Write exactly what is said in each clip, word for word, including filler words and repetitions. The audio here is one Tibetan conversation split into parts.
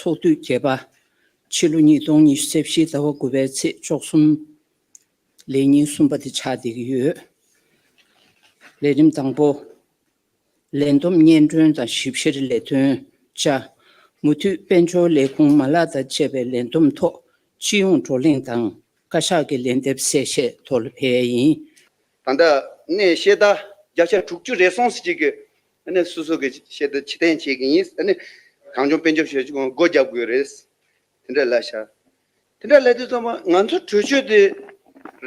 ཚོགས་དུས་བརྒྱད་པ། ཕྱི་ལོ་ཉིས་སྟོང་ཉི་ཤུ་རྩ་བཞི་ཟླ་བ་དགུ་པའི་ཚེས་བཅུ་གསུམ། ལས་ཉིན་གསུམ་པ་དེ་ཆགས་བསྡད་ཀྱི་ཡོད། ལས་རིམ་དང་པོ། ལས་བསྡོམས་སྙན་སྒྲོན་དང་ཞིབ་བཤེར་ལས་དོན་བཅའ། མུ་མཐུད་དཔལ་འབྱོར་ལས་ཁུངས་མ་ལག་དང་བཅས་པའི་ལས་བསྡོམས་ཐོག་སྤྱི་ཡོངས་བགྲོ་གླེང་དང་བཀའ་ཤག་གི་ལན་འདེབས་གསལ་བཤད་ཐོག་ལ་ཕེབས་ཡ་ཡིན། ད་ལྟ་ནས་བཤད་ད་བརྒྱ་ཆ་དྲུག་ཅུ་རེད་སོང་ཟེར་གྱི་གི་ཨ་ནི་སོ་སོ་གི་བཤད་ད་ཕྱིར་འཐེན་བྱེད་ཀྱི་ཡིན། ཨ་ནི་གངས་ལྗོངས་དཔལ་འབྱོར་ཞབས་ཞུ་ཁང་སྒོ་རྒྱབ་དགོས་རེད། དེ་འདྲ་ལབ་ཤག་དེ་འདྲ་ལབ་དུས་ཙམ་པ་ང་ཚོ་གྲོས་ཆོད་དེ་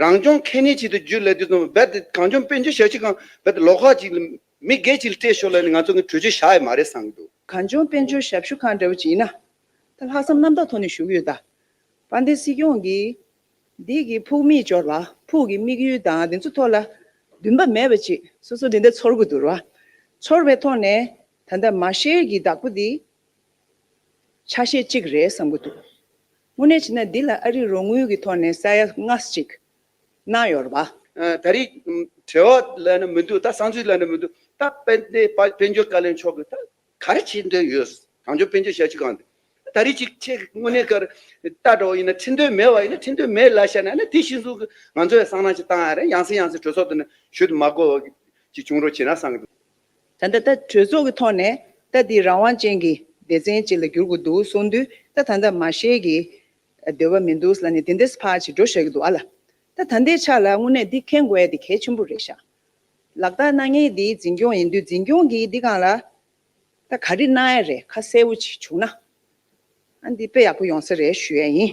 རང་སྐྱོང་ཁེ་ནས་ཆེད་དུ་བརྒྱུད་ལབ་དུས་ཙམ་པ་རྦད་དེ་གངས་ལྗོངས་དཔལ་འབྱོར་ཞབས་ཞུ་ཁང་རྦད་དེ་ལོགས་ཁག་ཅིག་ལ་མི་སྒེར་ཅིག་ལ་སྤྲད་ཤོག་ལབ་ནས་ང་ཚོ་གི་གྲོས་ཆོད་བཞག་ཡ་མ་རེད་བསམ་གྱི་འདུག་གངས་ལྗོངས་དཔལ་འབྱོར་ཞབས་ཞུ་ཁང་འདྲ་བོ་ཅིག་ཡིན་ན། ད་ལྷག་བསམ་རྣམ་དག་ཐོག་ནས་ཞུ་གི་ཡོད་ད། དཔལ་ལྡན་སྲིད་སྐྱོང་གིས་འདི་གི་ཕུགས་དམིགས་འབྱོར་བ་ཕུགས་ཀྱི་དམིགས་ཡུལ་དང་དེ་ཚོ་ཐོག་ལ་འདུན་པ་མེད་པ་ཅིག་སོ་སོ་དེ་འདྲ་ཚོར་གི་འདུག་ར། ཚོར་བའི་ཐོག་ནས་ད་ལྟ་མ་ཤེར་གྱི་བདག་པོ་འདི་ཆ་ཤས་གཅིག་རེད་བསམ་གྱི་འདུག་དངོས་གནས་བྱས་ན་འདི་ལ་ཨ་རིའི་རོགས་དངུལ་གྱི་ཐོག་ནས་ས་ཡ་ལྔ་ཅིག་གནང་ཡོད་རེད་པ། ཨ། ད་རེས་བྲེལ་བ་ལབ་ན་མི་འདུག་ད་བསམ་ཚུལ་ལབ་ན་མི་འདུག་ད་དཔལ་ལྡན་དཔལ་འབྱོར་བཀའ་བློན་མཆོག་གིས་ད་ག་རེ་བྱེད་འདོད་ཡོད། གངས་ལྗོངས་དཔལ་འབྱོར་ཞབས་ཞུ་ཁང་དེ་ད་རེས་ཅིག་ཁྱེད་དངོས་གནས་ཀར་ལྟ་འགྲོ་བ་ཡིན་ན་ཁྲིམས་དོན་མེད་པ་ཡིན་ན་ཁྲིམས་དོན་མེད་ལབ་བཞག་ན་ཨ་ནི་དེ་བཞིན་སུ་ང་ཚོས་བསམ་བློ་ཞིག་བཏང་ཡ་རེད། ཡང་སེ་ཡང་སེ་གྲོས་ཚོགས་དེ་ནས་ཞུ་དུ་མ་དགོས་པ་ཅིག་བྱུང་རོགས་བྱེད་ན་བསམ་གྱི་འདུག་ད་ལྟ་ད་གྲོས་ཚོགས་ཀྱི་ཐོག་ནས་ད་འདི་རང་དབང་ཅན་གྱི་སྡེ་ཚན་ཅིག་ལ་འགྱུར་དགོས་འདུག་གསུངས་དུས་ད་ད་ལྟ་མ་ཤེར་གྱི་འདོད་པ་མི་འདུག་ལབ་ནས་དེ་འདྲས་ཕར་ཅིག་འགྲོ་བཞག་གི་འདུག་ཨ་ལ། ད་ད་ལྟའི་ཆ་ལ་དངོས་གནས་འདི་མཁྱེན་དགོས་ཡ་དེ་གལ་ཆེན་པོ་རེད་ཤག་ལག་བསྟར་གནང་མཁན་འདི་འཛིན་སྐྱོང་ཡིན་དུས་འཛིན་སྐྱོང་གིས་འདི་སྒང་ལ་ད་ག་རེ་གནང་ཡ་རེད་ཁ་གསལ་པོ་ཅིག་བྱུང་ན། ཨ་འདི་དཔེ་ཡག་པོ་ཡོང་ས་རེད་ཞུ་ཡ་ཡིན།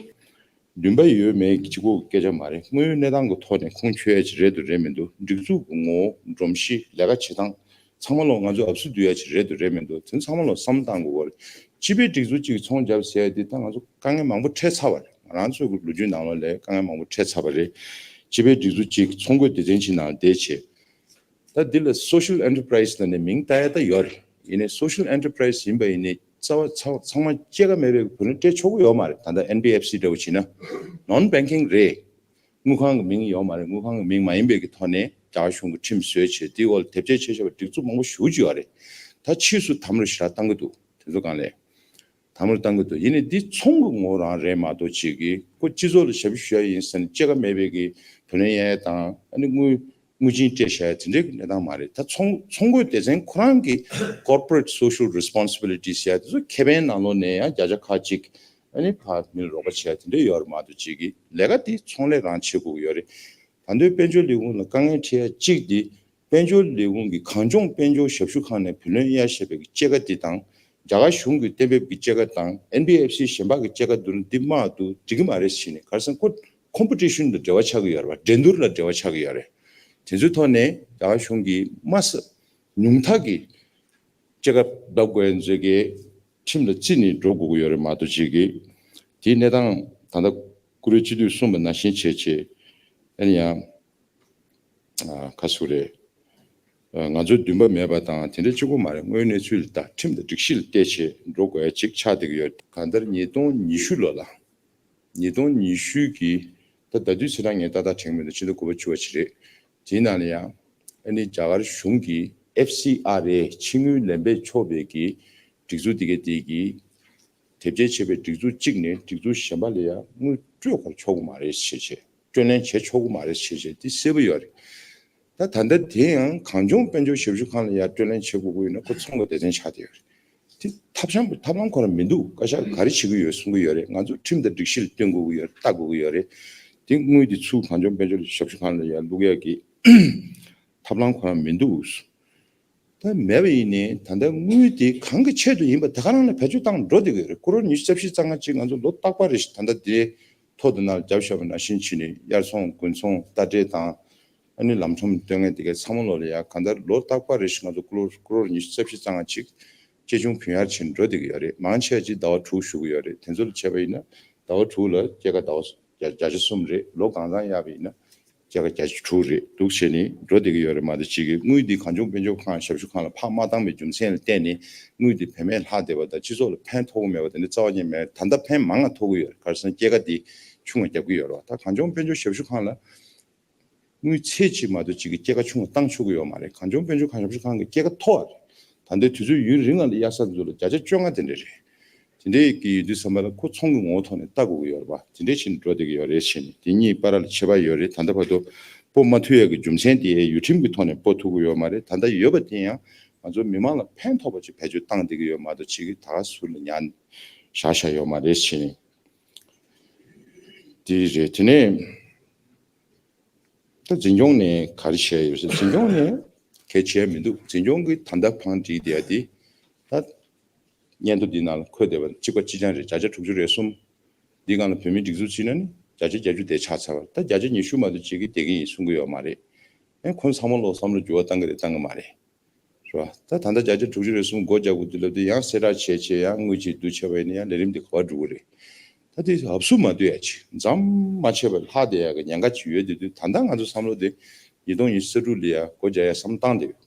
འདུན་པ་ཡོད་མེད་གཅིག་པོ་སྐད་ཆ་མ་རེད། དངོས་ཡོད་གནས་སྟངས་ཀྱི་ཐོག་ནས་ཁུངས་འཁྱོལ་ཡ་ཅིག་རེད་འདུག་རེད་མི་འདུག་སྒྲིག་འཛུགས་ཀྱི་ངོ་བོ་སྒྲོམ་གཞི་ལས་ཀ་བྱེད་སྟངས་ཚང་མ་ལོག་ང་ཚོ་ཨབ་སུ་བསྡུ་ཡ་ཅིག་རེད་འདུག་རེད་མི་འདུག་དེ་ཚང་མ་ལོག་བསམ་བློ་གཏང་དགོས་པ་རེད། སྤྱི་པའི་སྒྲིག་འཛུགས་གཅིག་ཚོང་རྒྱབ་ཟེར་ཡ་འདི་ད་ང་ཚོ་དཀའ་ངལ་མང་པོ་འཕྲད་ཚར་བ་རེད། ང་རང་ཚོའི་ལོ་རྒྱུས་ནང་ལོགས་ལ་དཀའ་ངལ་མང་པོ་འཕྲད་ཚར་བ་རེད། སྤྱི་པའི་སྒྲིག་འཛུགས་གཅིག་ཚོང་སྒོ་སྡེ་ཚན་གཅིག་ནང་བསྡད་བྱས། ད་འདི་ལ་social enterprise ལབ་ནས་མིང་བཏགས་ཡ་ད་ཡོད་རེད། ཡིན་ནའི་social enterprise ཡིན་པ་ཡིན་ནའི་རྩ་བ་ཚང་ཚང་མ་སྐྱེད་ཀ་མེད་པའི་བུ་ལོན་སྤྲད་ཆོག་གི་ཡོད་མ་རེད། ད་ལྟ་ཨེན་བི་ཨེཕ་སི་འདྲ་བོ་བྱས་ན་non banking རེད། དངུལ་ཁང་གི་མིང་ཡོད་མ་རེད། དངུལ་ཁང་གི་མིང་མ་ཡིན་པའི་གི་ཐོག་ནས་རྒྱ་གར་གཞུང་གི་ཁྲིམས་བཟོས་བྱས་དེའི་འོག་ལ་དེབ་སྐྱེལ་བྱས་བྱས་པ་སྒྲིག་འཛུགས་མང་པོ་ཞེ་པོ་ཅིག་ཡོད་རེད། ད་ཕྱིས་སུ་དམ་རུ་ཞེ་དྲག་བཏང་གི་འདུག་དེ་ཚོ་སྒང་ལས། དམ་རུ་བཏང་གི་འདུག་ཡིན་ནའི་འདི་ཚོང་གི་ངོ་བོ་རང་རེད་མ་གཏོགས་ཅིག་གིས་ཁོ་སྤྱི་ཚོགས་ལ་ཞབས་ཞུ་ཞུ་ཡ་ཡིན་ཟེར་ནས་སྐྱེད་ཀ་མེད་པའི་གི་བུ་ལོན་གཡར་ཡ་དང་ཨ་ནི་དངུལ་དངུལ་ཆིངས་སྤྲད་བཞག་ཡ་དེ་འདྲའི་གི་གནས་སྟངས་མ་རེད། ད་ཚོང་ཚོང་སྒོ་སྡེ་ཚན་ཁོ་རང་གི་corporate social responsibilities ཟེར་ཡ་དེ་ཚོ་ཁེ་ཕན་ནང་ལོགས་ནས་ཡང་བརྒྱ་ཆ་ཁ་གཅིག་ཨ་ནི་ཕར་མི་ལ་རོགས་པ་བྱེད་ཡ་དེ་འདྲ་ཡོད་རེད་མ་གཏོགས་ཅིག་གིས་ལས་ཀ་དེ་ཚོང་ལས་རང་བྱེད་དགོས་ཀྱི་ཡོད་རེད། ད་དུང་དཔལ་འབྱོར་ལས་ཁུངས་ལ་དཀའ་ངལ་འཕྲད་ཡ་གཅིག་དེ། དཔལ་འབྱོར་ལས་ཁུངས་ཀྱི་གངས་ལྗོངས་དཔལ་འབྱོར་ཞབས་ཞུ་ཁང་ནས་བུ་ལོན་གཡར་བཞག་པའི་སྐྱེད་ཀ་འདི་དང་། རྒྱ་གར་གཞུང་གིས་གཏན་འབེབས་ཀྱི་སྐྱེད་ཀ་དང་ཨེན་བི་ཨེཕ་སི་གཞན་པ་གི་སྐྱེད་ཀ་བསྡུར་ན་འདི་དམའ་འདུག་འགྲིག་གི་མ་རེད་ཟེར་ནས་ག་རེ་ཟེར་ན་ཁོ་competition དང་འབྲེལ་བ་ཆགས་ཀྱི་ཡོད་རེད་པ། འགྲན་བསྡུར་ལ་འབྲེལ་བ་ཆགས་ཀྱི་ཡོད་རེད། དེ་ཚོའི་ཐོག་ནས་རྒྱ་གར་གཞུང་གིས་དམའ་ས་ཉུང་མཐའ་གི་སྐྱེད་ཀ་བརྡབ་དགོས་ཡ་མཛད་གི་ཁྲིམས་ལ་བརྩིས་ནས་འགྲོ་དགོས་ཀྱི་ཡོད་རེད་མ་གཏོགས་ཅིག་གིས། དེའི་གནས་སྟངས་ད་ལྟ་བཀུར་འོས་སྤྱི་འཐུས་གསུངས་པ་ནང་བཞིན་བྱས་བྱས་ཨ་ནི་ཡང་། ཨ། ག་ཟེར་རེད། ཨ། ང་ཚོའི་འདུན་པ་མེད་པ་དང་དེ་འདྲ་གཅིག་པོ་མ་རེད། དངོས་ཡོད་གནས་ཚུལ་ལ་ལྟ་ཁྲིམས་དང་སྒྲིག་གཞི་ལ་བལྟས་བྱས་འགྲོ་དགོས་ཡ་ཅིག་ཆགས་བསྡད་ཀྱི་ཡོད། གང་ལྟར་ཉིས་སྟོང་ཉི་ཤུ་ལོ་ལ། ཉིས་སྟོང་ཉི་ཤུ་གི་ད་ད་དུས་ཚེ་གྲངས་ངས་ཏག་ཏག་དྲན་གྱི་མི་འདུག་ཕྱི་ཟླ་དགུ་པ་བཅུ་པ་ཅིག་རེད། དེའི་ནང་ལ་ཡང་ཨ་ནི་རྒྱ་གར་གཞུང་གིས་ཨེཕ་སི་ཨར་ཨེ་ཕྱི་དངུལ་ལེན་པས་ཆོག་པའི་གི་སྒྲིག་འཛུགས་དེ་གའི་དེ་གི་དེབ་སྐྱེལ་བྱས་པའི་སྒྲིག་འཛུགས་གཅིག་ནས་སྒྲིག་འཛུགས་གཞན་པ་ལ་ཡང་དངུལ་སྤྲོད་གར་ཆོག་གི་མ་རེད་ཞེས་བྱས། སྤྲོད་ལེན་བྱེད་ཆོག་གི་མ་རེད་ཞེས་བྱས་དེ་གསལ་པོ་ཡོད་རེད། ད་ད་ལྟ་དེ་ཡང་གངས་ལྗོངས་དཔལ་འབྱོར་ཞབས་ཞུ་ཁང་ལ་ཡང་སྤྲོད་ལེན་བྱེད་དགོས་ཀྱི་ཡོད་ན་ཁོ་ཚོང་གི་སྡེ་ཚན་ཆགས་བསྡད་ཡོད་རེད། དེ་ཐབས་ཤམ་ཐབས་ལམ་ཁོ་རང་མི་འདུག་བཀའ་ཤག་གིས་ག་རེ་བྱེད་ཀྱི་ཡོད་གསུང་གི་ཡོད་རེད། ང་ཚོ་ཁྲིམས་དང་སྒྲིག་གཞི་ལ་བསྟུན་དགོས་ཀྱི་ཡོད་རེད། ལྟ་དགོས་ཀྱི་ཡོད་རེད། དེ་དངུལ་དེ་ཚུར་གངས་ལྗོངས་དཔལ་འབྱོར་ཞབས་ཞུ་ཁང་ལ་ཡང་བླུག་ཡག་གི་ཐབས་ལམ་ཁོ་རང་མི་འདུག་ད་མེད་པ་ཡིན་ནའི་ད་ལྟ་དངུལ་དེ་གང་གི་ཆེད་དུ་ཡིན་པ་དེ་ག་རང་ལ་བེད་སྤྱོད་བཏང་འགྲོ་བསྡད་ཀྱི་ཡོད་རེད། སྐུ་ལོ་ཉི་ཤུ་རྩ་བཞི་རྩ་ལྔ་ཅིག་ང་ཚོ་ལོ་རྟག་པར་རེ་བཞིན་ད་ལྟ་དེ་ཐོག་དེ་ནང་ལ་རྒྱབ་བཞག་པ་ནང་བཞིན་བྱས་ནས་དབྱར་ཚོང་དགུན་ཚོང་རྟ་དྲེལ་དང་ཨ་ནི་ལམ་ཁྲོམ་སྟོན་མཁན་དེ་གའི་ཚང་མ་ལོག་ལ་ཡ་གང་ལྟར་ལོ་རྟག་པར་རེ་བཞིན་ང་ཚོ་སྐུ་ལོ་སྐུ་ལོ་ཉི་ཤུ་རྩ་བཞི་རྩ་ལྔ་ཅིག་གཅེས་ཆུང་བུན་གཡར་བྱས་ནས་འགྲོ་བསྡད་ཀྱི་ཡོད་རེད། མང་ཆེ་ཅིག་ཟླ་བ་དྲུག་བཞུགས་ཀྱི་ཡོད་རེད། དེ་ཚོ་ལ་བྱས་པ་ཡིན་ན་ཟླ་བ་དྲུག་ལ་སྐྱེད་ཀ་ཟླ་བ་བརྒྱ་བརྒྱ་ཆ་གསུམ་རེད། ལོ་གང་ཚང་གཡར་བ་ཡིན་ན་སྐྱེད་ཀ་བརྒྱ་ཆ་དྲུག་རེད་འདུག་བྱས་ནས་འགྲོ་བསྡད་ཀྱི་ཡོད་རེད་མ་གཏོགས་ཅིག་གི་དངུལ་འདི་གངས་ལྗོངས་དཔལ་འབྱོར་ཁང་ཞབས་ཞུ་ཁང་ལ་ཕར་མ་བཏང་བའི་རྒྱུ་མཚན་ལ་བརྟེན་ནས་དངུལ་འདི་བེད་མེད་ལྷག་བསྡད་པ་དང་སྤྱི་ཚོགས་ལ་ཕན་ཐོགས་ཀྱི་མེད་པ་དེ་འདྲ་རྩ་བ་ཉིད་མེད། ད་ལྟ་ཕན་མང་ང་ཐོགས་ཀྱི་ཡོད་རེད། ག་རེ་ཟེར་ན་སྐྱེད་ཀ་འདི་ཆུང་ང་རྒྱབ་ཀྱི་ཡོད་རེད་བ། ད་གངས་ལྗོངས་དཔལ་འབྱོར་ཞབས་ཞུ་ཁང་ལ་དངུལ་ཚད་གཅིག་མ་གཏོགས་གཅིག་གི་སྐྱེད་ཀ་ཆུང་བ་བཏང་ཆོག་གི་ཡོད་མ་རེད། གངས་ལྗོངས་དཔལ་འབྱོར་ཁང་ཞབས་ཞུ་ཁང་གི་སྐྱེད་ཀ་མཐོ་བ་རེད། ད་ལྟའི་དུས་ཚོད་ཡུན་རིང་ང་ལ་གཡར་ས་ཚོ་ལ་བརྒྱ་ཆ་བཅོ་ལྔ་དེ་འདྲ་རེད། དེ་འདྲའི་གི་ཡོད་དུས་ཙམ་པ་ལ་ཁོ་ཚོང་གི་ངོ་བོ་ཐོག་ནས་ལྟ་དགོས་ཀྱི་ཡོད་རེད་པ། དེ་འདྲའི་ཕྱིར་འགྲོ་བསྡད་ཀྱི་ཡོད་རེད་ཟེར་ནས། དེ་གཉིས་བར་ལ་ཁྱད་པར་ཡོད་རེད། ད་ལྟ་བར་དུ་སྤོ་མ་ཐུབ་ཡག་གི་རྒྱུ་མཚན་དེ་ཡུལ་ཁྲིམས་ཀྱི་ཐོག་ནས་སྤོ་ཐུབ་ཀྱི་ཡོད་མ་རེད། ད་ལྟ་ཡོད་པ་དེ་ཡང་ང་ཚོ་མི་མང་ལ་ཕན་ཐོགས་པ་ཅིག་བེད་སྤྱོད་བཏང་བསྡད་ཀྱི་ཡོད་མ་གཏོགས་ཅིག་གིས་ད་ག་ཟུར་ལ་ཉར་བཞག་བཞག་ཡོད་མ་རེད་ཟེར་ནས། དེ་རེད། དེ་ནས་ད་འཛིན་སྐྱོང་ནས་ག་རེ་བྱས་ཡོད་ཟེར། འཛིན་སྐྱོང་ནས་གལ་ཆེ་མི་འདུག་འཛིན་སྐྱོང་གིས་ད་ལྟ་བང་སྒྲིག་བསྡད་ཡ་དེ་ད་སྙན་ཐོ་འདི་ནང་ལ་འཁོད་བསྡད་པ་གཅིག་པ་གཅིག་རྐྱང་རེད། བརྒྱ་ཆ་དྲུག་ཅུ་རེ་གསུམ། འདི་སྒང་ལ་བོད་མིའི་སྒྲིག་འཛུགས་བརྩིས་ན་ནི་བརྒྱ་ཆ་བརྒྱད་ཅུ་དེ་ཆགས་ཚར་བ། ད་བརྒྱ་ཆ་ཉི་ཤུ་མ་གཏོགས་གཅིག་གིས་བསྡད་ཀྱི་ཡིན་གསུང་གི་ཡོད་མ་རེད། ཨེ་ཁོང་ཚང་མ་ལོག་བསམ་བློ་འགྱུར་བ་བཏང་གི་རེད་བཏང་གི་མ་རེད། རེད་བ། ད་ད་ལྟ་བརྒྱ་ཆ་དྲུག་ཅུ་རེ་གསུམ་སྒོ་རྒྱག་དགོས་དུས་ལབ་དུས་ཡང་གསལ་བསྒྲགས་བྱས་བྱས་ཡང་དངུལ་ཅིག་བསྡུ་བྱས་པ་ཡིན་ན་ཡང་ལས་རིམ་འདི་ག་པར་འགྲོ་གི་རེད། ད་དེ་ཧབ་སུ་མ་སྡོད་ཡ་ཅིག་འཛམ་མ་ཆད་པར་ལྷག་བསྡད་ཡ་གི་ཉེན་ཁ་ཅིག་ཡོད་དེ་དུས། ད་ལྟ་ང་ཚོ་བསམ་བློ་དེ་ཉིས་སྟོང་ཉི་ཤུ་རྩ་དྲུག་ལ་ཡ་སྒོ་རྒྱག་ཡ་བསམ་བཏང་བསྡད་ཡོད།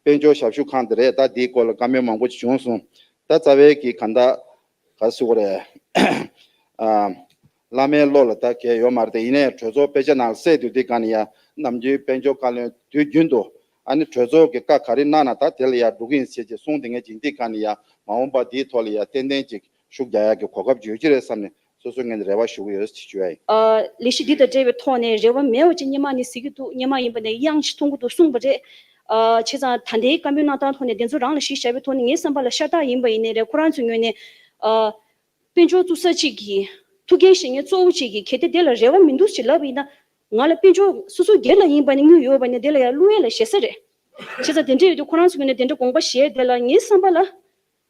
དཔལ་འབྱོར་ཞབས་ཞུ་ཁང་དེ་རེད། ད་དེའི་སྐོར་ལ་བཀའ་མོལ་མང་པོ་ཅིག་བྱུང་སོང་། ད་རྩ་བའི་གི་གང་ལྟར་ག་རེ་ཟེར་དགོས་རེད། ཨ། བླ་མའི་བློ་ལ་ད་གལ་ཡོད་མ་རེད་དེ། ཡིན་ནའི་གྲོས་ཚོགས་དཔེ་ཆ་ནང་གསལ་དུས་དེ་ག་ནས་ཡ་ནམ་རྒྱུན་དཔལ་འབྱོར་བཀའ་བློན་དུས་རྒྱུན་དུ་ཨ་ནི་གྲོས་ཚོགས་ཀྱི་བཀའ་ག་རེ་གནང་ན་ད་དེ་ལ་ཡ་འགྲོ་གི་ཡིན་ཟེར་གྱི་གསུངས་བསྡད་མཁན་ཅིག་འདི་ག་ནས་ཡ་མ་འོངས་པ་འདིའི་ཐོག་ལ་ཡ་ཏན་ཏན་ཅིག་ཤུགས་རྒྱག་ཡག་གི་གོ་སྐབས་ཅིག་ཡོད་ཀྱི་རེད་བསམ་ནས་སོ་སོའི་ངོས་ནས་རེ་བ་ཞུ་གི་ཡོད་ཟེར་ཞུ་ཡ་ཡིན། ཨ། ལས་གཞི་འདི་དང་འབྲེལ་བའི་ཐོག་ནས་རེ་བ་མེད་པ་ཅིག་སྔོན་མ་ནས་གཟིགས་ཀྱི་འདུག་སྔོན་མ་ཡིན་པ་ནས་གཡང་ཞིག་མཐོང་གི་འདུག་གསུངས་པ་རེད། ཨ། བྱས་ཙང་ད་ལྟའི་བཀའ་མོལ་གནང་སྟངས་ཐོག་ནས་དེ་ཚོ་རང་ལ་གཞི་བཞག་པའི་ཐོག་ནས་ངའི་བསམ་པ་ལ་ཤ་སྟག་ཡིན་པ་ཡིན་ནའི་རེད། ཁོ་རང་ཚོའི་ངོས་ནས། ཨ། དཔལ་འབྱོར་བཙུགས་ས་གཅིག་གིས་ཐུགས་འགན་བཞེས་མཁན་གཙོ་བོ་གཅིག་གིས་གལ་ཏེ་དེ་ལ་རེ་བ་མི་འདུག་ཅེས་ལབ་པ་ཡིན་ན། ང་ལ་དཔལ་འབྱོར་སོ་སོའི་སྒེར་ལ་ཡིན་པ་ནི་དངུལ་ཡོད་པ་ནི་དེ་ལ་ཡང་བླུག་ཡས་ལ་ཞེ་ས་རེད། བྱས་ཙང་དེ་འདྲ་ཡོད་དུས་ཁོ་རང་ཚོའི་ངོས་ནས་དེ་འདྲ་དགོངས་པ་བཞེས་དེ་ལ་ངའི་བསམ་པ་ལ།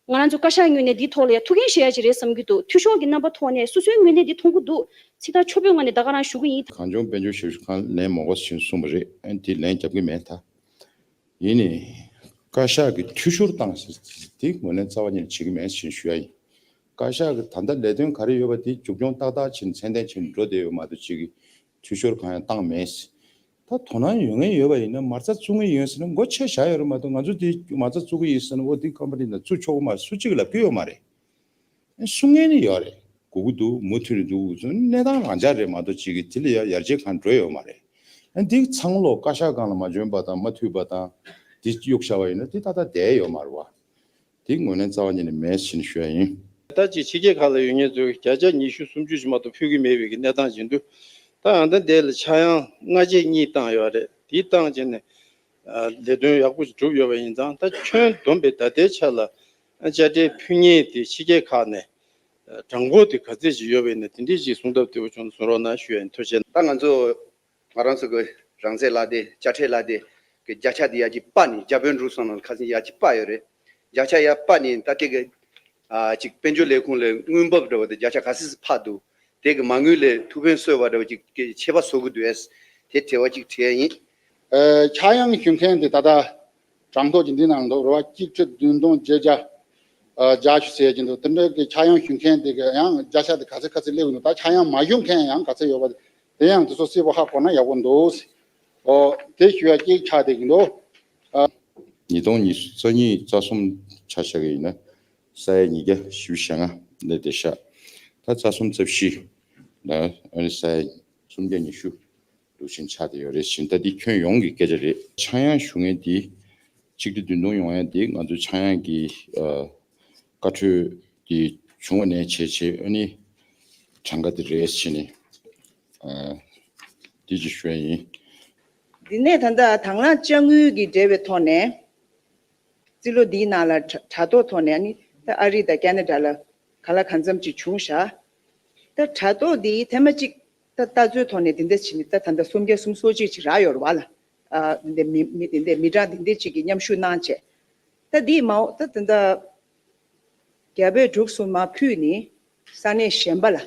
ང་རང་ཚོ་བཀའ་ཤག་ངོས་ནས་འདིའི་ཐོག་ལ་ཡང་ཐུགས་འགན་བཞེས་ཡ་ཅིག་རེད་བསམ་གྱི་འདུག་འཐུས་ཤོར་གྱི་རྣམ་པ་ཐོག་ནས་སོ་སོའི་ངོས་ནས་འདི་མཐོང་གི་འདུག་ཚིག་ཐག་ཆོད་པོའི་ངང་ནས་ད་ག་རང་ཞུ་གི་ཡིན། གངས་ལྗོངས་དཔལ་འབྱོར་ཞབས་ཞུ་ཁང་ལན་མ་དགོས་ཟེར་གསུངས་པ་རེད། ཨ་ནི་དེ་ལན་རྒྱབ་ཀྱི་མེད་ད། ཡིན་ནའི། བཀའ་ཤག་གིས་འཐུས་ཤོར་བཏང་ཟེར་དེ་ངོས་ལེན་རྩ་བ་ཉིད་ནས་བྱེད་ཀྱི་མེད་ཟེར་ཞུ་ཡ་ཡིན། བཀའ་ཤག་གི་ད་ལྟ་ལས་དོན་ག་རེ་ཡོད་པ་དེ་མཇུག་སྐྱོང་ཏག་ཏག་བྱས་ནས་ཚད་ལྡན་བྱས་ནས་འགྲོ་བསྡད་ཡོད་མ་གཏོགས་ཅིག་གིས་འཐུས་ཤོར་གང་ཡང་བཏང་མེད། ད་དོ་སྣང་ཡོད་མཁན་ཡོད་པ་ཡིན་ན་མ་རྩ་བཙུགས་མཁན་ཡོད་ཟེར་ན་མགོ་ཆེ་བཞག་ཡོད་རེད་མ་གཏོགས། ང་ཚོ་དེ་མ་རྩ་བཙུགས་ཀྱི་ཡིན་ཟེར་ན་འོ་དེ་ཀམ་པ་ནི་ནང་བཙུགས་ཆོག་གི་མ་རེད་སུ་གཅིག་ལབ་ཀྱི་ཡོད་མ་རེད། གསུང་མཁན་ནི་ཡོད་རེད། དགོས་ཀྱི་འདུག་མུ་མཐུད་ནས་འདུག་གནས་སྟངས་རང་འཇགས་རེད་མ་གཏོགས་ཅིག་གིས་དེ་ལ་ཡ་ཡར་རྒྱས་གང་འགྲོ་ཡོད་མ་རེད། ཨ་འདི་ཚང་ལོ་བཀའ་ཤག་སྒང་ལ་མ་འཇོན་པ་དང་མ་འཐུས་པ་དང་འདི་གཡུག་བཞག་པ་ཡིན་ན་འདི་ཏག་ཏག་བསྡད་ཡོད་མ་རེད་བ། འདི་ངོས་ལེན་རྩ་བ་ཉིད་ནས་མེད་ཟེར་ནས་ཞུ་ཡ་ཡིན། ད་ཅིག་ཕྱི་རྒྱལ་ཁག་ལ་ཡོད་མཁན་ཚོས་བརྒྱ་ཆ་ཉི་ཤུ་སུམ་ཅུ་ཞིག་མ་གཏོགས་ཕུལ་གྱི་མེད་པའི་གི་གནས་སྟངས་ཡིན་དུས། ད་ཨ་ད་འདི་ལ་ཆག་ཡང་སྔ་རྗེས་གཉིས་བཏང་ཡོད་རེད། དེ་བཏང་བྱས་ནས་ལས་དོན་ཡག་པོ་ཞིག་གྲུབ་ཡོད་པ་ཡིན་ཙང་ད་ཁྱོན་བསྡོམས་པའི་ད་ལྟའི་ཆ་ལ་དཔྱ་ཁྲལ་ཕུལ་མཁན་དེ་ཕྱི་རྒྱལ་ཁག་ནས་གྲངས་འབོར་དེ་ག་ཚད་ཅིག་ཡོད་པ་ཡིན་ན་དེ་འདྲས་ཅིག་གསུང་ཐབས་བདེ་པོ་བྱུང་ན་གསུང་རོགས་གནང་ཞུ་ཡ་ཡིན། ཐུགས་རྗེ་གནང་། ད་ང་ཚོ་ང་རང་ཚོ་གི་རང་བཙན་ལག་དེབ་དཔྱ་ཁྲལ་ལག་དེབ་གི་བརྒྱ་ཆ་དེ་ཡར་གྱི་སྤར་ནས་རྒྱ་བོད་འབྲུག་གསུམ་ནང་ཁ་སང་ཡར་གྱི་སྤར་ཡོད་རེད། བརྒྱ་ཆ་ཡར་སྤར་ནས་ད་ལྟའི་གི་ཨ་ཅིག་དཔལ་འབྱོར་ལས་ཁུངས་ལས་དངུལ་འབབ་འདྲ་བ་དེ་བརྒྱ་ཆ་ག་ཚོད་ཕར་འདུག་དེ་གི་མ་དངུལ་ལས་ཐུགས་ཕན་གསོས་པ་འདྲ་བ་ཅིག་གི་ཆད་པ་བཟོ་གི་འདུག་ཨེ། དེ་དྲི་བ་ཅིག་དྲི་ཡ་ཡིན། ཨ་ཆག་ཡང་ཞུ་མཁན་དེ་ད་ལྟ་གྲངས་ཐོ་ཅིག་འདི་ནང་འདུག་རེད་བ། གཅིག་ཁྲི་བདུན་སྟོང་བརྒྱད་བརྒྱ་ཨ་བརྒྱད་ཅུ་ཟེར་གྱི་འདུག་དེ་འདྲའི་གི་ཆག་ཡང་ཞུ་མཁན་དེ་གི་ཡང་བརྒྱ་ཆ་དེ་ག་ཚད་ག་ཚད་སླེབས་ཀྱི་འདུག་ད་ཆག་ཡང་མ་ཞུ་མཁན་ཡང་ག་ཚད་ཡོད་པ་དེ་ཡང་དེ་ཚོ་གསལ་པོ་ཧ་གོ་ན་ཡག་པོ་འདུག་ཨོ་དེ་ཞུ་ཡ་གཅིག་ཆགས་བསྡད་ཀྱི་འདུག་ཨ། ཉིས་སྟོང་ཉི་ཤུ་རྩ་གཉིས་རྩ་གསུམ་ཆ་བཞག་གི་ཡིན་ན་ས་ཡ་ཉིས་བརྒྱ་བཞི་བཅུ་ཞེ་ལྔ་ལས་དེ་ཤག་ད་རྩ་གསུམ་རྩ་བཞི་ལ་ཨ་ནི་ས་ཡ་སུམ་བརྒྱ་ཉི་ཤུ་འདུག་ཕྱིན་ཆགས་བསྡད་ཡོད་རེད་ཟེར། ད་འདི་ཁྱོན་ཡོངས་ཀྱི་སྐད་ཆ་རེད། ཆག་ཡང་ཞུ་མཁན་འདི་གཅིག་སྟོང་བདུན་སྟོང་ཡོང་ཡ་འདི་ང་ཚོ་ཆག་ཡང་གི་ཨ་བཀའ་འཁྲོལ་འདི་བྱུང་བ་ནས་བྱས་བྱས་ཨ་ནི་གྲངས་ཀ་འདི་རེད་ཟེར་ནས་ཨ་འདི་ཅིག་ཞུ་ཡ་ཡིན། འདི་ནས་ད་ལྟ་དང་བླངས་དཔྱ་དངུལ་གྱི་འབྲེལ་བའི་ཐོག་ནས། རྩིས་ལོ་འདིའི་ནང་ལ་དྲ་དྲ་ཐོག་ཐོག་ནས་ནི་ད་ཨ་རི་དང་ཁེ་ན་ཌ་ལ་ག་ལ་གང་འཚམ་ཅིག་བྱུང་ཤག་ད་དྲ་ཐོག་འདིའི་ཐེངས་མ་གཅིག་ད་ལྟ་ཚུལ་ཐོག་ནས་འདི་འདྲ་བྱས་ནས་ད་ད་ལྟ་སུམ་བརྒྱ་སུམ་ཅུ་སོ་གཅིག་ཅིག་རག་ཡོད་རེད་བ་ལ། ཨ་འདི་འདྲ་མི་མི་འདི་འདྲ་མི་གྲངས་འདི་འདྲ་ཅིག་གི་མཉམ་ཞུགས་གནང་བྱས། ད་འདིའི་མ་འོངས་ད་ད་ལྟ་རྒྱ་བོད་འབྲུག་གསུམ་མར་ཕུད་ནས་ས་གནས་གཞན་པ་ལ་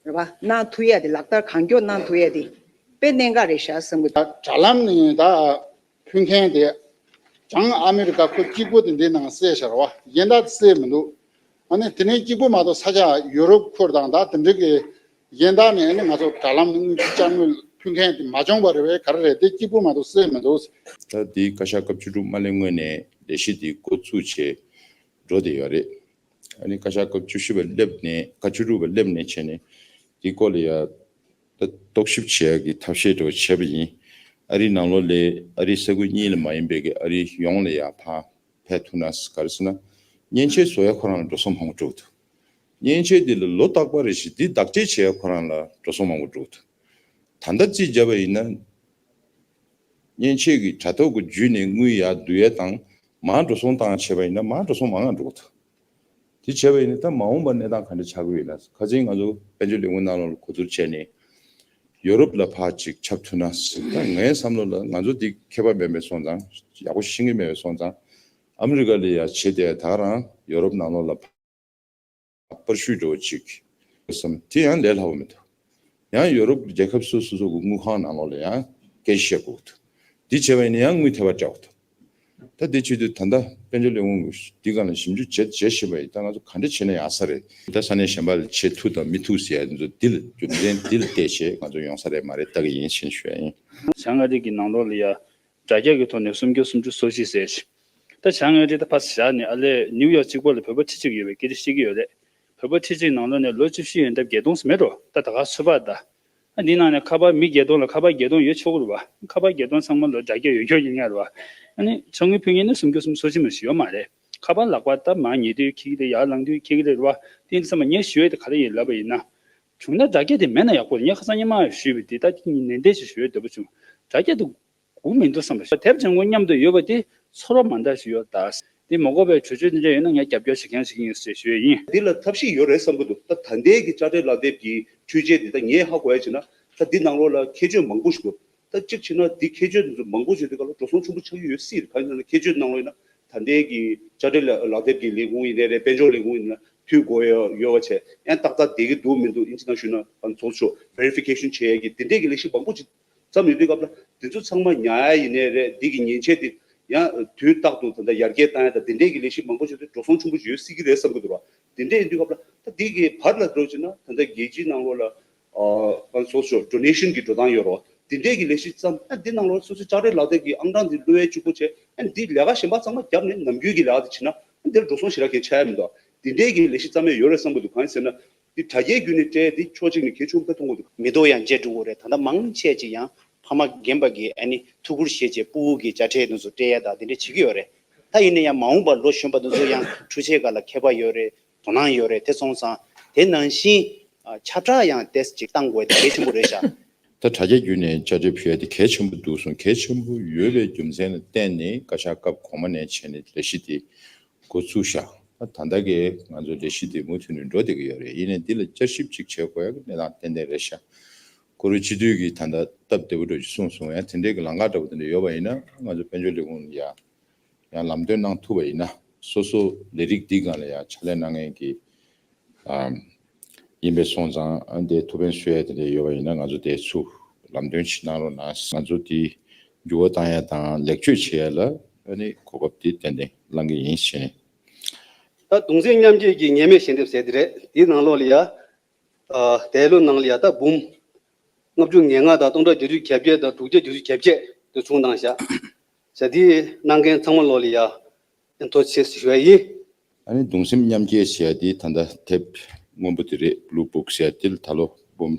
རེད་བ། གནང་ཐུབ་ཡ་དེ་ལག་བསྟར་གང་མགྱོགས་གནང་ཐུབ་ཡ་དེ་དཔེ་གནད་འགག་རེད་ཤག་བསམ་གི་འདུག་དྲ་ལམ་ནས་ད་ཕུལ་མཁན་དེ་བྱང་ཨ་མི་རི་ཀ་ཁུལ་གཅིག་པོ་དེ་འདི་ནང་གསལ་ཤག་རེད་བ། གཞན་དག་གསལ་མི་འདུག་ཨ་ནི་དེ་ནས་གཅིག་པོ་མ་གཏོགས་ས་ཆ་ཡུ་རོབ་ཁུལ་དང་ད་དེ་འདྲ་གི་གཞན་དག་ནས་ཨ་ནི་ང་ཚོ་དྲ་ལམ་ནས་དངུལ་ཕྱི་དྲག་དངུལ་ཕུལ་མཁན་དེ་མ་བྱུང་བ་རེད་བས། ག་རེ་རེད་དེ་གཅིག་པོ་མ་གཏོགས་གསལ་མི་འདུག་ད་དེའི་བཀའ་ཤག་སྐབས་བཅུ་དྲུག་མ་སླེབས་སྔོན་ནས་ལས་གཞི་དེ་འགོ་བཙུགས་བྱས་འགྲོ་བསྡད་ཡོད་རེད། ཨ་ནི་བཀའ་ཤག་སྐབས་བཅུ་བཞི་པ་སླེབས་ནས་བཀའ་བཅུ་དྲུག་པ་སླེབས་ནས་བྱས་ནས་དེའི་སྐོར་ལ་ཡ་ད་རྟོག་ཞིབ་བྱེད་ཡ་གི་ཐབས་ཤེས་འདྲ་བོ་བྱས་པ་ཡིན། ཨ་རིའི་ནང་ལོགས་ལ་ཨ་རིའི་ས་ཁུལ་གཉིས་ལ་མ་ཡིན་པའི་གི་ཨ་རི་ཡོངས་ལ་ཡ་ཕར་ཕེབས་ཐུབ་ན་ག་རེ་ཟེར་ན་མཉེན་ཆས་བཟོ་ཡ་ཁོ་རང་ལ་འགྲོ་སོང་མང་པོ་འགྲོ་གི་འདུག་མཉེན་ཆས་འདི་ལ་ལོ་རྟག་པ་རེ་བཞིན་འདི་བདག་སྤྲད་བྱས་ཁོ་རང་ལ་འགྲོ་སོང་མང་པོ་འགྲོ་གི་འདུག་ད་ལྟ་རྩིས་བརྒྱབ་པ་ཡིན་ན། མཉེན་ཆས་ཀྱི་དྲ་ཐོག་གི་བརྒྱུད་ནས་དངུལ་ཡར་བསྡུ་ཡས་དང་མར་འགྲོ་སོང་བཏང་བྱས་པ་ཡིན་ན་མར་འགྲོ་སོང་མང་ང་འགྲོ་གི་འདུག་དེ་བྱས་པ་ཡིན་ན་ད་མ་འོངས་པ་གནས་སྟངས་ག་འདྲ་ཆགས་ཀྱི་ཡོད་ན། ཁ་སང་ང་ཚོ་དཔལ་འབྱོར་ལས་ཁུངས་ནང་ལོགས་ལ་གོ་བསྡུར་བྱས་ནས་ཡོ་རོབ་ལ་ཕར་ཅིག་ཁྱབ་ཐུབ་ན་ཟེར། ད་ངའི་བསམ་བློ་ལ་ང་ཚོ་འདི་མཁས་པ་མེད་པའི་སོང་ཙང་ཡག་པོ་ཤེས་ཀྱི་མེད་པའི་སོང་ཙང་ཨ་མི་རི་ཀ་ལ་ཡ་བྱེད་དེ་ད་ག་རང་ཡོ་རོབ་ནང་ལོགས་ལ་པར་བཤུས་འགྲོ་ཅིག་བསམ། དེ་ཡང་ལས་སླ་པོ་མི་འདུག་ཡང་ཡོ་རོབ་རྒྱལ་ཁབ་སོ་སོ་སོ་གི་དངུལ་ཁང་ནང་ལོགས་ལ་ཡང་སྐད་ཆ་བཤད་དགོས་འདུག་འདི་བྱས་པ་ཡིན་ན་ཡང་དངུལ་ཐེབས་པ་སྤྲད་དགོས་འདུག་ད་འདི་བྱེད་དུས་ད་ལྟ་དཔལ་འབྱོར་ལས་ཁུངས་འདི་སྒང་ལ་ཞིབ་འཇུག་བྱེད་བྱེད་བཞིན་པ་ཡིན། ད་ང་ཚོ་ག་འདྲ་བྱས་ན་ཡག་ས་རེད། ད་ས་གནས་གཞན་པ་ལ་བྱེད་ཐུབ་དང་མི་ཐུབ་ཟེར་ཡ་འདི་ཚོ་འདི་ལ་རྒྱུ་མཚན་འདི་ལ་བལྟས་བྱས་ང་ཚོ་ཡོང་ས་རེད་མ་རེད་ལྟ་གི་ཡིན་ཞེས་ཞུ་ཡ་ཡིན། བྱང་ཨ་རི་གི་ནང་ལོགས་ལ་ཡ་དྲ་རྒྱ་གི་ཐོག་ནས་སུམ་བརྒྱ་སུམ་ཅུ་སོ་བཞི་ཟེར་ཞིང་། ད་བྱང་ཨ་རི་ད་ཕར་བཞག་ནས་ཨ་ལས་ནིའུ་ཡོག་གཅིག་པོ་ལ་བོད་པ་ཁྲི་གཅིག་ཡོད་པའི་སྐད་ཆ་བཤད་ཀྱི་ཡོད་རེད། བོད་པ་ཁྲི་གཅིག་ནང་ལོགས་ནས་ལོ་བཅུ་བཞི་ཡོད་སྟབས་བརྒྱད་སྟོང་ཟེར་མེད་འགྲོ། ད་ད་ག་ཚོད་པ་ད། ཨ་འདི་ནང་ནས་ཁ་པར་མི་བརྒྱད་སྟོང་ལ་ཁ་པར་བརྒྱད་སྟོང་ཡོད་ཆོག་གི་རེད་བ། ཁ་པར་བརྒྱད་སྟོང་ཚང་མ་ལ་དྲ་རྒྱ་ཡོད་ཁྱོད་ཡིན་ངེས་རེད་བ། ཨ་ནི་ཕྱག་དངུལ་ཕུལ་མཁན་ནི་སུམ་བརྒྱ་སུམ་ཅུ་སོ་བཞི་མ་ཞིག་ཡོད་མ་རེད། ཁ་པར་ལག་པར་ད་མར་ཉལ་དུས་འཁྱེར་གྱི་རེད། ཡར་ལངས་དུས་འཁྱེར་གྱི་རེད་བ། དེ་ཡིན་ཙང་མ་ངས་ཞུ་ཡས་དེ་ག་རེ་ཡིན་ལབ་པ་ཡིན་ན། བྱུང་ན་དྲ་རྒྱ་དེ་མེད་ན་ཡག་པོ་རེད། ངས་ཁ་སང་སྔོན་མ་ཞུས་པ་དེ་ད་ནན་ཏན་ཞིག་ཞུ་ཡས་འདོད་པ་བྱུང་། དྲ་རྒྱ་དེ་དགོས་མི་འདུག་བསམ་པ་ཞིག་དེབ་ཅན་ངོ་མཉམ་དུ་ཡོད་པ་དེ་ཚོར་བ་མ་འདྲ་ཞིག་ཡོད་ད། དེ་མ་དགོས་པའི་གྲོས་ཆོད་དེ་འདྲ་ཡོད་ན་ངས་རྒྱབ་སྐྱོར་བྱེད་མཁན་ཞིག་ཡིན་ཟེར་ཞུ་ཡས་ཡིན། འདི་ལ་ཐབས་ཤེས་ཡོད་རེད་བསམ་གྱི་འདུག་ད་ད་ལྟའི་གི་དཔྱ་ཁྲལ་ལག་དེབ་ཀྱི་འཕྲུལ་ཆས་འདི་ད་ངས་ཧ་གོ་ཡ་བྱས་ན་ད་འདི་ནང་ལོགས་ལ་ཁྱད་ཆོས་མང་པོ་ཞིག་འདུག་ད་གཅིག་བྱས་ན་འདི་ཁྱད་ཆོས་འདི་ཚོ་མང་པོ་བྱས་དུས་ག་ལ་འགྲོ་སོང་ཆེན་པོ་ཆགས་ཀྱི་ཡོད་སྲིད། གང་ཡིན་ཟེར་ན་ཁྱད་ཆོས་ནང་ལོགས་ཡིན་ན་ད་ལྟའི་གི་དཔྱ་ཁྲལ་ལག་དེབ་ཀྱི་ལས་ཁུངས་ཡིན་ནའི་རེད། དཔལ་འབྱོར་ལས་ཁུངས་ཡིན་ན་འཐུས་དགོས་ཡོད་ཡོད་པ་བྱས་ཡང་ཏག་ཏག་བསྡད་ཀྱི་འདུག་མི་འདུག་ཨིན་ཇི་ནང་ཞུས་ན་གང་ཚོགས་ཆོག་ཝེ་རི་ཕི་ཀེ་ཤན་བྱེད་ཡ་གི་དེ་འདྲས་ཀྱི་ལས་གཞི་མང་པོ་ཅིག་བརྩམས་ཡོད་དུས་སྐབས་ལ་དེ་ཚོ་ཚང་མ་ཉར་ཡ་ཡིན་ནའི་རེད། འདི་གི་མཉེན་ཆས་དེ་ཡང་དུས་རྟག་ཏུ་ད་ལྟ་ཡར་རྒྱས་བཏང་ཡ་དང་དེ་འདྲས་ཀྱི་ལས་གཞི་མང་པོ་བྱས་ཏེ་འགྲོ་སོང་ཆེན་པོ་ཡོད་སྲིད་ཀྱི་རེད་བསམ་གྱི་འདུག་ར། དེ་འདྲས་ཡིན་དུས་སྐབས་ལ་ད་འདི་གི་བར་ལ་འགྲོ་བྱས་ན་ད་ལྟ་རྒྱལ་སྤྱིའི་ནང་ལོགས་ལ་ཨ་ང་ཚོ་ཚོ་ཌོ་ནེ་ཤན་གྱི་འགྲོ་སྟངས་ཡོད་རོ། དེ་འདྲས་ཀྱི་ལས་གཞི་བརྩམས་ཨ་འདི་ནང་ལོགས་སོ་སོའི་དཔྱ་ཁྲལ་ལག་དེབ་ཀྱི་ཨང་གྲངས་འདི་བླུག་ཡ་གཅིག་པོ་བྱས་ཨ་འདི་ལས་ཀ་གཞན་པ་ཚང་མ་བརྒྱབ་ནས་ནམ་རྒྱུན་གྱི་ལས་ཀ་དེ་བྱས་ན་ཨ་འདིར་འགྲོ་སོང་ཞེ་དྲག་གི་ཆགས་ཡ་མི་འདུག་དེ་འདྲས་ཀྱི་ལས་གཞི་བརྩམས་ཡ་ཡོད་རེད་བསམ་གྱི་འདུག་གང་ཡིན་ཟེར་ན། འདི་དྲ་རྒྱའི་བརྒྱུད་ནས་སྤྲད་འདི་ཕྱོགས་གཅིག་ནས་གལ་ཆེན་པོ་མཐོང་གི་འདུག་མི་ཐོག་ཡང་བཅད་འགྲོ་གི་རེད། ད་ལྟ་མང་ཆེ་ཅིག་ཡང་ཕ་མ་རྒན་པ་གི་ཨ་ནི་ཐུགས་ཁུར་བཞེས་བྱས་སྤུ་གུ་གི་དཔྱ་ཁྲལ་འདི་ཚོ་སྤྲད་ཡ་དང་འདི་འདྲ་བྱེད་ཀྱི་ཡོད་རེད། ད་ཡིན་ན་ཡང་མ་འོངས་པར་ལོ་གཞོན་པ་འདི་ཚོ་ཡང་འཕྲུལ་ཆས་སྒང་ལ་མཁས་པ་ཡོད་རེད། དོ་སྣང་ཡོད་རེད། དེ་སོང་ཙང་དེ་ནང་བཞིན་ཨ་ཁྱབ་བསྒྲགས་ཡང་ཏོག་ཙམ་ཅིག་བཏང་དགོས་དེ་གལ་ཆེན་པོ་རེད་ཤག་ད་དྲ་རྒྱ་བརྒྱུད་ནས་དཔྱ་ཁྲལ་ཕུལ་ཡ་དེ་གལ་ཆེན་པོ་འདུག་གསུངས། གལ་ཆེན་པོ་ཡོད་པའི་རྒྱུ་མཚན་ལ་བརྟེན་ནས་བཀའ་ཤག་སྐབས་གོང་མ་ནས་བྱས་ནས་ལས་གཞི་དེ་འགོ་བཙུགས་ཤག་ད་ལྟ་གི་ང་ཚོ་ལས་གཞི་དེ་མུ་མཐུད་ནས་འགྲོ་བསྡད་ཀྱི་ཡོད་རེད། ཡིན་ནའི་འདི་ལ་བསྐྱར་ཞིབ་ཅིག་བྱེད་དགོས་ཡ་གི་གནས་སྟངས་ཏན་ཏན་རེད་ཤག་ཀུ་རུ་སྤྱི་འཐུས་ཀྱིས་ད་ལྟ་སྟབས་བདེ་པོ་འགྲོ་ཞིག་གསུངས་སོང་། ཡང་དེ་འདྲའི་གི་ལམ་ཁ་འདྲ་པོ་དེ་འདྲ་ཡོད་པ་ཡིན་ན་ང་ཚོ་དཔལ་འབྱོར་ལས་ཁུངས་ལ་ཡ་ཡང་ལམ་སྟོན་གནང་ཐུབ་པ་ཡིན་ན་སོ་སོ་ལས་རིགས་འདི་སྒང་ལ་ཡང་ཕྱག་ལས་གནང་མཁན་གྱི་ཨམ་ཡིན་པའི་སོང་ཙང་ཨ་འདི་ཐུགས་ཕན་གསོས་ཡ་དེ་འདྲ་ཡོད་པ་ཡིན་ན་ང་ཚོ་དེ་ཚུར་ལམ་སྟོན་ཞིག་གནང་རོགས་གནང་། ང་ཚོ་དེ་འགྱུར་བ་བཏང་ཡ་དང་ལེགས་བཅོས་བྱེད་ཡ་ལ་ཨ་ནི་གོ་སྐབས་དེ་ཏན་ཏན་བླང་གི་ཡིན་ཞེས། ད་གདུང་སེམས་མཉམ་སྐྱེད་ཀྱི་ཉེས་མེད་ཞལ་འདེབས་ཟེར་དེ་རེད། དེའི་ནང་ལོགས་ལ་ཡ། ཨ་འདས་ལོ་ནང་ལ་ཡ་ད་འབུམ་ལྔ་བཅུ་ང་ལྔ་དང་སྟོང་ཕྲག་བརྒྱད་ཅུ་གྱ་བརྒྱད་དང་དྲུག་བརྒྱ་བརྒྱད་ཅུ་གྱ་བརྒྱད་དུ་བྱུང་བཏང་ཤག་ཟེར་དེ་གནང་མཁན་ཚང་མ་ལོགས་ལ་ཡ་ཐུགས་རྗེ་ཆེ་ཞུ་བ་ཡིན། ཨ་ནི་གདུང་སེམས་མཉམ་སྐྱེད་ཟེར་ཡ་དེ་ད་ལྟ་དེབ་སྔོན་པོ་དེ་རེད། བླུ་བུག་ཟེར་ཡ་དེ་ལ་ད་ལོ་འབུམ་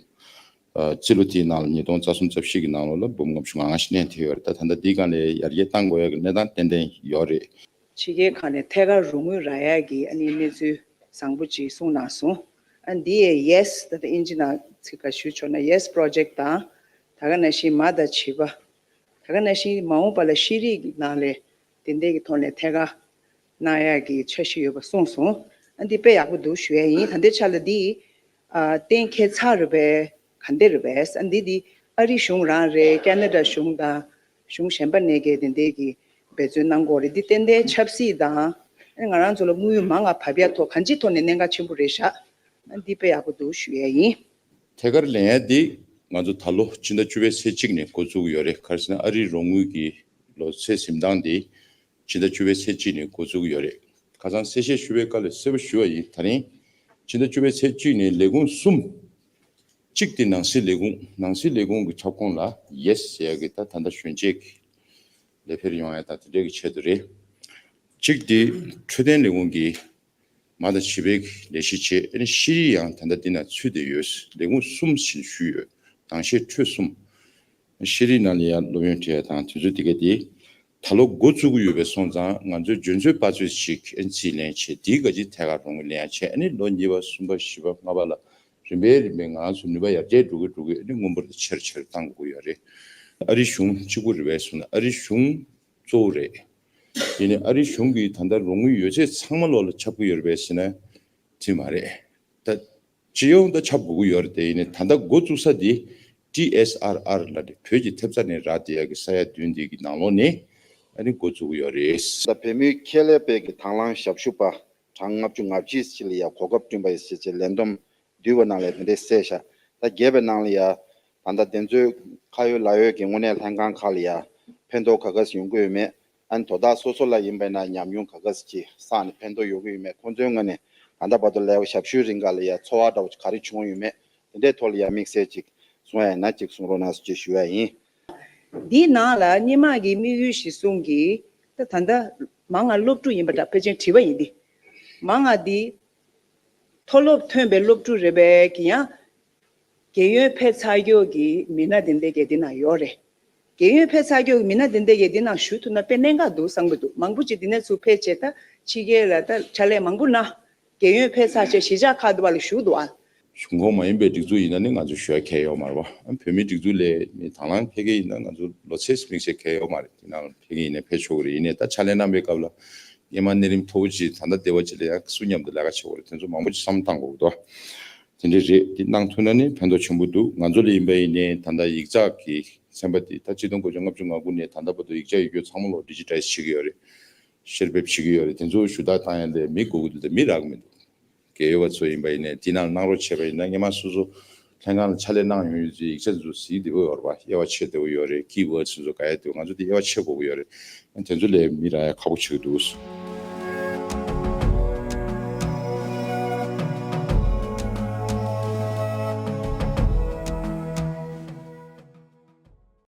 ཨ་རྩིས་ལོ་དེའི་ནང་ལ་ཉིས་སྟོང་རྩ་གསུམ་རྩ་བཞི་གི་ནང་ལོགས་ལ་འབུམ་ལྔ་བཅུ་ང་ལྔ་ཞིག་གནས་ཐེབས་ཡོད་རེད། ད་ད་ལྟ་འདིའི་སྒང་ལ་ཡར་རྒྱས་གཏང་དགོས་ཡ་གི་གནས་སྟངས་ཏན་ཏན་ཡོད་རེད། ཕྱི་རྒྱལ་ཁག་ནས་ཐད་ཀར་རོགས་དངུལ་རག་ཡག་གི་ཨ་ནི་གནས་ཚུལ་བཟང་པོ་ཅིག་གསུངས་གནང་སོང་། ཨ་འདི་ཡི་ཡེས་ད་ལྟ་ཨིན་ཇི་ནང་ཚིག་ཁ་ཞུས་ཆོག་ན་ཡེས་པོ་རོ་ཇེག་དང་། ད་ག་ནང་བཞིན་མ་དང་བྱིས་པ། ད་ག་ནང་བཞིན་མ་འོངས་པ་ལ་ཤེས་རིག་གི་ནང་ལས་དེ་འདྲའི་གི་ཐོག་ནས་ཐད་ཀར་གནང་ཡག་གི་འཆར་གཞི་ཡོད་པ་གསུངས་སོང་། ཨ་འདི་དཔེ་ཡག་པོ་འདུག་ཞུ་ཡ་ཡིན། ད་ལྟའི་ཆ་ལ་འདི་ཨ་གཏན་འཁེལ་ཚར་རེད་པས། ག་འདྲ་རེད་པས། ཨ་འདི་འདི་ཨ་རི་གཞུང་རང་རེད། ཁེ་ན་ཌ་གཞུང་དང་གཞུང་གཞན་པ་ནས་ཀྱི་དེ་འདྲའི་གི་འབད་བརྩོན་གནང་གི་ཡོད་རེད། འདི་ཏན་ཏན་ཆབ་སྲིད་དང་ཨ་ང་རང་ཚོ་ལ་དངུལ་མང་ང་བབས་ཡ་ཐོག་གང་ཅིའི་ཐོག་ནས་གནད་འགག་ཆེན་པོ་རེད་ཤག་ཨ་འདི་དཔེ་ཡག་པོ་འདུག་ཞུ་ཡ་ཡིན། ཐད་ཀར་ལེན་ཡ་འདི་ང་ཚོ་ད་ལོ་ཕྱི་ཟླ་བཅུ་པའི་ཚེས་གཅིག་ནས་འགོ་བཙུགས་ཡོད་རེད། ག་རེ་ཟེར་ན་ཨ་རིའི་རོགས་དངུལ་གྱི་ལོ་ཚད་ཟིན་སྟངས་འདི་ཕྱི་ཟླ་བཅུ་པའི་ཚེས་གཅིག་ནས་འགོ་བཙུགས་ཡོད་རེད། ཁ་སང་གསལ་བཤད་ཞུ་བའི་སྐབས་ལ་གསལ་པོ་ཞུ་བ་ཡིན། ད་རིང་ཕྱི་ཟླ་བཅུ་པའི་ཚེས་གཅིག་ནས་ལས་ཁུངས་གསུམ། གཅིག་དེ་ནང་སྲིད་ལས་ཁུངས། ནང་སྲིད་ལས་ཁུངས་ཀྱི་ཁྱབ་ཁོངས་ལ་ཡེས་ཟེར་ཡ་གི་ད་ད་ལྟ་གཞོན་སྐྱེས་ཀྱི་ལས་འཕེར་ཡོང་ཡ་དང་དེ་འདྲའི་གི་ཆེད་དུ་རེད། གཅིག་དེ་འཕྲོད་བསྟེན་ལས་ཁུངས་ཀྱི་མ་དང་བྱིས་པའི་ལས་གཞི་བྱས། ཨ་ནི་ཤེས་རིག་ཡང་ད་ལྟ་འདི་ན་ཚུད་བསྡད་ཡོད། ལས་ཁུངས་གསུམ་ཞིག་ཞུས་ཡོད། དྭངས་ཤེལ་འཕྲོད་གསུམ། ཤེས་རིག་ནང་ལ་ཡང་སློབ་ཡོན་སྤྲད་ཡ་དང་དུས་ཚོད་དེ་ག་དེ། ད་ལོ་འགོ་བཙུགས་ཀྱི་ཡོད་པའི་སོང་ཙང་ང་ཚོས་འཇོན་ཚོད་དཔག་ཚོད་ཅིག་ཨ་ནི་རྩིས་ལེན་བྱས། དེའི་ག་ཅིག་ཐད་ཀར་རོགས་དངུལ་ལེན་ཡ་བྱས། ཨ་ནི་ལོ་གཉིས་པ་གསུམ་པ་བཞི་པ་ལྔ་པ་ལ་རིམ་པས་རིམ་པས་ང་ཚོ་ནུས་པ་ཡར་རྒྱས་འགྲོ་གི་འགྲོ་གི་ཨ་ནི་དངུལ་འབོར་དེ་ཆེར་ཆེར་གཏང་དགོས་ཀྱི་ཡོད་རེད། ཨ་རི་གཞུང་གཅིག་པུ་རེད་པས་སོང་ན་ཨ་རི་གཞུང་གཙོ་བོ་རེད། ཡིན་ནའི་ཨ་རི་གཞུང་གིས་ད་ལྟ་རོགས་དངུལ་ཡོད་ཚད་ཚང་མ་ལོག་ལ་ཁྱབ་ཀྱི་ཡོད་རེད་པས་ཟེར་ན་དེ་མ་རེད། ད་སྤྱི་ཡོངས་ད་ཁྱབ་དགོས་ཀྱི་ཡོད་རེད་དེ། ཡིན་ནའི་ད་ལྟ་འགོ་བཙུགས་ས་དེ་ཊི་ཨེས་ཨར་ཨར་ལ་རེད། བོད་ཀྱི་ཐེབས་རྩ་ནས་རག་བསྡད་ཡག་གི་ས་ཡ་བདུན་འདི་གི་ནང་ལོགས་ནས་ཨ་ནི་འགོ་བཙུགས་ཀྱི་ཡོད་རེད། ད་བོད་མིའི་ཁེ་ལས་པའི་གི་དང་བླངས་ཞབས་ཞུ་པ་གྲངས་ལྔ་བཅུ་ང་བཞི་ཅིག་ལ་ཡ་གོ་སྐབས་བསྐྲུན་པ་ཡིན་ཟེར་བྱས་ལས་བསྡོམས་བསྡུས་པ་ནང་ལ་དེ་འདྲའི་གསལ་ཤག་ད་རྒྱས་པའི་ནང་ལ་ཡ་ད་ལྟ་དེ་ཚོའི་ཁ་ཡོད་ལག་ཡོད་ཀྱི་དངོས་གནས་ལྷན་ཁང་ཁག་ལ་ཡ་ཕན་ཐོགས་ག་ག་ཟེ་ཡོང་གི་ཡོད་མེད། ཨ་ནི་དོ་བདག་སོ་སོ་ལ་ཡིན་པས་ན་ཉམས་མྱོང་ག་ག་ཟེ་ཅིག་བསགས་ནས་ཕན་ཐོགས་ཡོང་གི་ཡོད་མེད། ཁོང་ཚོའི་ངོས་ནས་ད་ལྟ་བར་དུ་ལས་ཞབས་ཞུའི་རིང་ག་ལ་ཡ་ཚོར་བ་འདྲ་བོ་ཅིག་ག་རེ་བྱུང་ཡོད་མེད། དེ་འདྲའི་ཐོག་ལ་ཡ་དམིགས་བསལ་ཅིག་གསུང་ཡ་ཡིན་ན་ཅིག་གསུང་རོགས་གནང་ཟེར་ཅིག་ཞུ་ཡ་ཡིན། འདིའི་ནང་ལ་སྔོན་མ་གི་དམིགས་ཡུལ་གཞིར་བཟུང་གིས་ད་ད་ལྟ་མང་ང་སློབ་ཕྲུག་ཡིན་པ་འདྲ་ཕལ་ཆེར་དྲི་བ་ཡིན་འདི། མང་ང་འདི་མཐོ་སློབ་ཐོན་པའི་སློབ་ཕྲུག་རེད་པས་ཀྱི་ཡང་རྒས་ཡོལ་ཕེབས་ཚར་རྒྱུ་གི་མི་སྣ་དེ་འདྲ་གི་འདི་ན་ཡོད་རེད། རྒས་ཡོལ་ཕེབས་ཚར་རྒྱུ་གི་མི་སྣ་དེ་འདྲ་གི་འདི་ན་ཞུགས་ཐུབ་ན་དཔེ་གནད་འགག་འདུག་བསམ་གི་འདུག་མང་པོ་ཅིག་འདི་ནས་ཚུར་ཕེབས་བྱས་ད་ཕྱི་རྒྱལ་ལ་ད་ཕྱག་ལས་མང་པོ་གནང་། རྒས་ཡོལ་ཕེབས་ཚར་བྱས་གཞིས་ཆགས་ཁག་འདི་བ་ལ་ཞུགས་འདུག་ཨ། གཞུང་ཁོངས་མ་ཡིན་པའི་སྒྲིག་འཛུགས་ཡིན་ན་ནི་ང་ཚོ་ཞུ་ཡ་གང་ཡང་ཡོད་མ་རེད་པ། ཨ་བོད་མིའི་སྒྲིག་འཛུགས་ལས་མི་དང་བླངས་ཕེབས་མཁན་ཡིན་ན་ང་ཚོ་ལོ་ཚད་དམིགས་བསལ་གང་ཡང་ཡོད་མ་རེད། དེ་ནང་ཕེབས་མཁན་ཡིན་ན་ཕེབས་ཆོག་གི་རེད། ཡིན་ནའི་ད་ཕྱག་ལས་གནང་པའི་སྐབས་ལ་སྔོན་མ་གནས་རིམ་མཐོ་པོ་ཅིག་ད་ལྟ་སྡེ་བ་ཅིག་ལ་ཡང་སུ་མཉམ་དུ་ལས་ཀ་བྱེད་དགོས་རེད། དེ་ཚོ་མང་པོ་ཅིག་བསམ་བློ་བཏང་དགོས་ཀྱི་འདུག་དེ་འདྲ་རེད། དེ་གནང་ཐུབ་ན་ནི་ཕན་ཐོགས་ཆེན་པོ་འདུག་ང་ཚོ་ལ་ཡིན་པ་ཡིན་ནའི་ད་ལྟ་ཡིག་ཚགས་ཀྱི་ཚན་པ་དེ་ད་ཆིག་སྟོང་དགུ་བརྒྱ་ལྔ་བཅུ་ང་དགུ་ནས་ད་ལྟ་བར་དུ་ཡིག་ཆ་ཡོད་རྒྱུ་ཚང་མ་ལོག་ཌི་ཇི་ཊའི་ཛི་བྱེད་ཀྱི་ཡོད་རེད། བཤེར་འབེབས་བྱེད་ཀྱི་ཡོད་རེད། དེ་ཚོ་ཞུ་དག་བཏང་ཡ་ལས་མི་དགོས་ཀྱི་འདུག་ད་མི་རག་གི་མི་འདུག་རྒས་ཡོལ་བ་ཚོ་ཡིན་པ་ཡིན་ནའི་དེ་ནང་གནང་རོགས་བྱས་པ་ཡིན་ན་སྔོན་མ་སོ་སོ་ལྷན་ཁང་ལ་ཕྱག་ལས་གནང་ཡོང་ཡོད་ཚོའི་ཡིག་ཆ་དེ་ཚོ་གཟིགས་བདེ་པོ་ཡོད་རེད་པ། དབྱེ་བ་ཕྱེ་བདེ་པོ་ཡོད་རེད། ཀི་ཝར་ཌི་དེ་ཚོ་ག་ཡ་དེ་ང་ཚོ་དེ་དབྱེ་བ་ཕྱེ་དགོས་ཀྱི་ཡོད་རེད། དེ་ཚོ་ལས་མི་རག་ཡ་ཁག་པོ་ཆགས་ཀྱི་འདུག